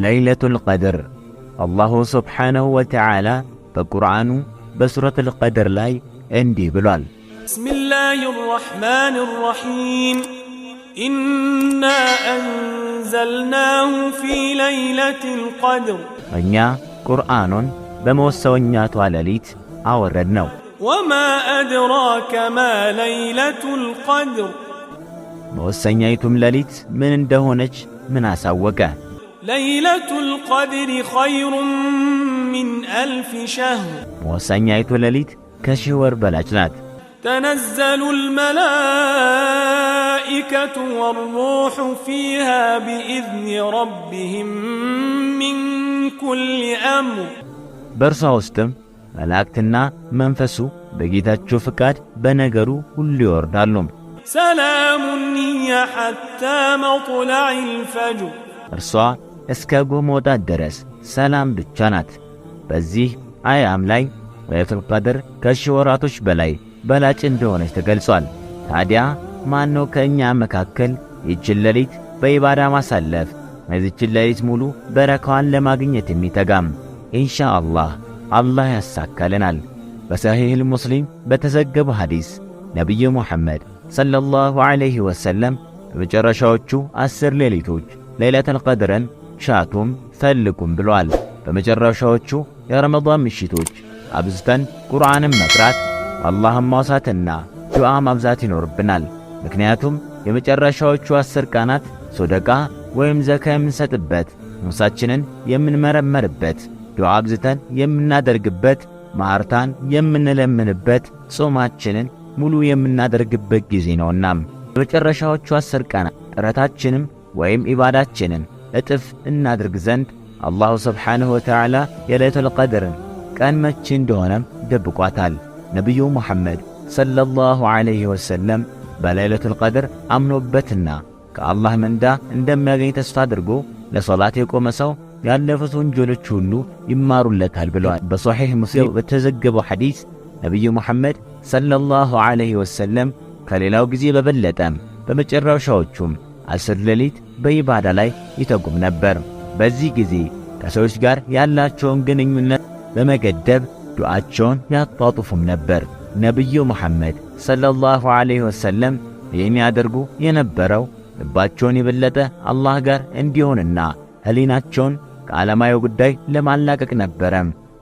ለይለቱል ቀድር አላሁ ስብሓነሁ ወተዓላ በቁርአኑ በሱረቱል ቀድር ላይ እንዲህ ብሏል። بسم الله الرحمن الرحيم إنا أنزلناه في ليلة القدر። እኛ ቁርአኑን በመወሰኛቷ ሌሊት አወረድነው። وما أدراك ما ليلة القدر። መወሰኛይቱም ሌሊት ምን እንደሆነች ምን አሳወቀ? ليلة القدر خير من 1000 شهر። መወሰኛይቱ ሌሊት ከሺህ ወር በላጭ ናት። تنزل الملائكة والروح فيها بإذن ربهم من كل أمر። በእርሷ ውስጥም መላእክትና መንፈሱ በጌታቸው ፍቃድ በነገሩ ሁሉ ይወርዳሉ። سلام هي حتى مطلع الفجر። እርሷ እስከ ጎህ መውጣት ድረስ ሰላም ብቻ ናት። በዚህ አያም ላይ ለይለቱል ቀድር ከሺህ ወራቶች በላይ በላጭ እንደሆነች ተገልጿል። ታዲያ ማነው ከእኛ መካከል ይህችን ሌሊት በኢባዳ ማሳለፍ የዚችን ሌሊት ሙሉ በረካዋን ለማግኘት የሚተጋም? ኢንሻአላህ አላህ ያሳካልናል። በሰሒህ ሙስሊም በተዘገበው ሐዲስ ነቢዩ ሙሐመድ ሰለላሁ ዐለይሂ ወሰለም በመጨረሻዎቹ 10 ሌሊቶች ለይለቱል ቀድርን ሻቱም ፈልጉም ብለዋል። በመጨረሻዎቹ የረመዳን ምሽቶች አብዝተን ቁርአንን መቅራት፣ አላህን ማውሳትና ዱዓ ማብዛት ይኖርብናል። ምክንያቱም የመጨረሻዎቹ 10 ቀናት ሶደቃ ወይም ዘካ የምንሰጥበት፣ ነፍሳችንን የምንመረመርበት፣ ዱዓ አብዝተን የምናደርግበት፣ ማርታን የምንለምንበት፣ ጾማችንን ሙሉ የምናደርግበት ጊዜ ነውና በመጨረሻዎቹ 10 ቀናት ጥረታችንም ወይም ኢባዳችንን እጥፍ እናድርግ ዘንድ አላሁ ስብሓንሁ ወተዓላ የለይለቱል ቀድርን ቀን መቼ እንደሆነም ደብቋታል። ነቢዩ ሙሐመድ ሰለላሁ ዐለይሂ ወሰለም በለይለቱል ቀድር አምኖበትና ከአላህ ምንዳ እንደሚያገኝ ተስፋ አድርጎ ለሶላት የቆመ ሰው ያለፉት ወንጀሎች ሁሉ ይማሩለታል ብለዋል። በሶሒሕ ሙስሊም በተዘገበው ሐዲስ ነቢዩ ሙሐመድ ሰለላሁ ዐለይሂ ወሰለም ከሌላው ጊዜ በበለጠም በመጨረሻዎቹም 10 ሌሊት በኢባዳ ላይ ይተጉም ነበር። በዚህ ጊዜ ከሰዎች ጋር ያላቸውን ግንኙነት በመገደብ ዱዓቸውን ያጧጡፉም ነበር። ነቢዩ ሙሐመድ ሰለላሁ ዐለይሂ ወሰለም ይህን ያደርጉ የነበረው ልባቸውን የበለጠ አላህ ጋር እንዲሆንና ሕሊናቸውን ከዓለማዊ ጉዳይ ለማላቀቅ ነበረ።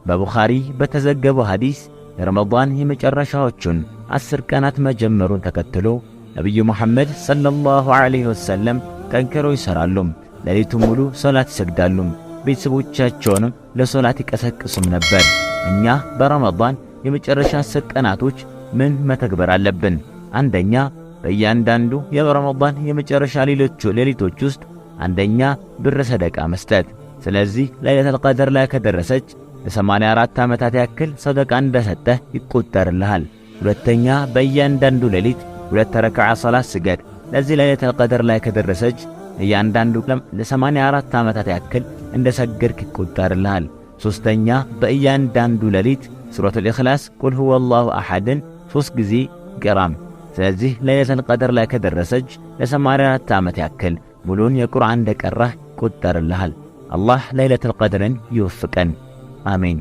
በቡኻሪ በተዘገበው ሐዲስ የረመዳን የመጨረሻዎቹን 10 ቀናት መጀመሩን ተከትሎ ነቢዩ ሙሐመድ ሰለላሁ ዐለይሂ ወሰለም ጠንክረው ይሠራሉ። ሌሊቱን ሙሉ ሶላት ይሰግዳሉ። ቤተሰቦቻቸውንም ለሶላት ይቀሰቅሱም ነበር። እኛ በረመዳን የመጨረሻ 10 ቀናቶች ምን መተግበር አለብን? አንደኛ፣ በእያንዳንዱ የረመዳን የመጨረሻ ሌሊቶች ውስጥ አንደኛ ብር ሰደቃ መስጠት። ስለዚህ ለይለቱል ቀድር ላይ ከደረሰች ለ84 ዓመታት ያክል ሰደቃ እንደሰጠህ ይቆጠርልሃል። ሁለተኛ፣ በእያንዳንዱ ሌሊት 2 ረክዓ ሰላት ስገድ። ለዚህ ለይለቱል ቀድር ላይ ከደረሰች እያንዳንዱ ለ84 ዓመታት ያክል እንደሰገድክ ይቆጠርልሃል። ሶስተኛ፣ በእያንዳንዱ ሌሊት ሱረቱል ኢኽላስ ቁል ሁወላሁ አሐድን 3 ጊዜ ቅራም። ስለዚህ ለይለቱል ቀድር ላይ ከደረሰች ለ84 ዓመት ያክል ሙሉን የቁርአን እንደቀራህ ይቆጠርልሃል። አላህ ለይለቱል ቀድርን ይወፍቀን። አሜን።